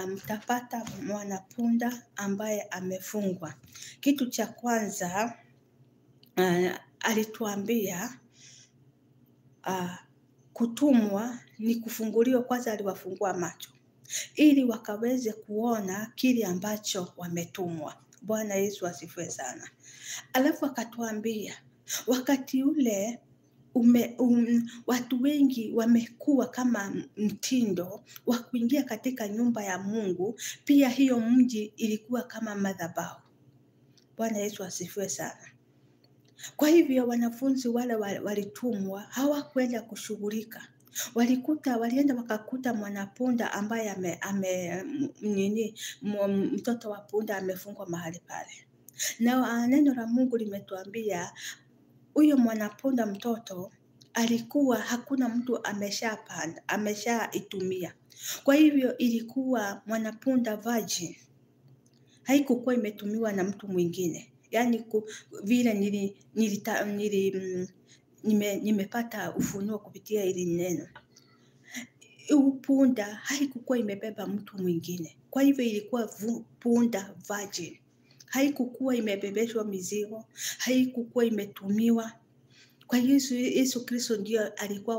na mtapata mwanapunda ambaye amefungwa. Kitu cha kwanza alituambia kutumwa ni kufunguliwa. Kwanza aliwafungua macho ili wakaweze kuona kile ambacho wametumwa. Bwana Yesu asifiwe sana. Alafu akatuambia wakati ule watu wengi wamekuwa kama mtindo wa kuingia katika nyumba ya Mungu. Pia hiyo mji ilikuwa kama madhabahu. Bwana Yesu asifiwe sana. Kwa hivyo wanafunzi wale walitumwa hawakwenda kushughulika. Walienda wakakuta mwanapunda ambaye mtoto wa punda amefungwa mahali pale. Na neno la Mungu limetuambia huyo mwanapunda mtoto alikuwa hakuna mtu ameshapanda, ameshaitumia. Kwa hivyo ilikuwa mwanapunda virgin. Haikukuwa imetumiwa na mtu mwingine. Yaani vile nimepata ufunuo kupitia hili neno. Punda haikukuwa imebeba mtu mwingine. Kwa hivyo ilikuwa punda virgin. Haikukuwa imebebeshwa mizigo, haikukuwa imetumiwa. Kwa Yesu Kristo ndio alikuwa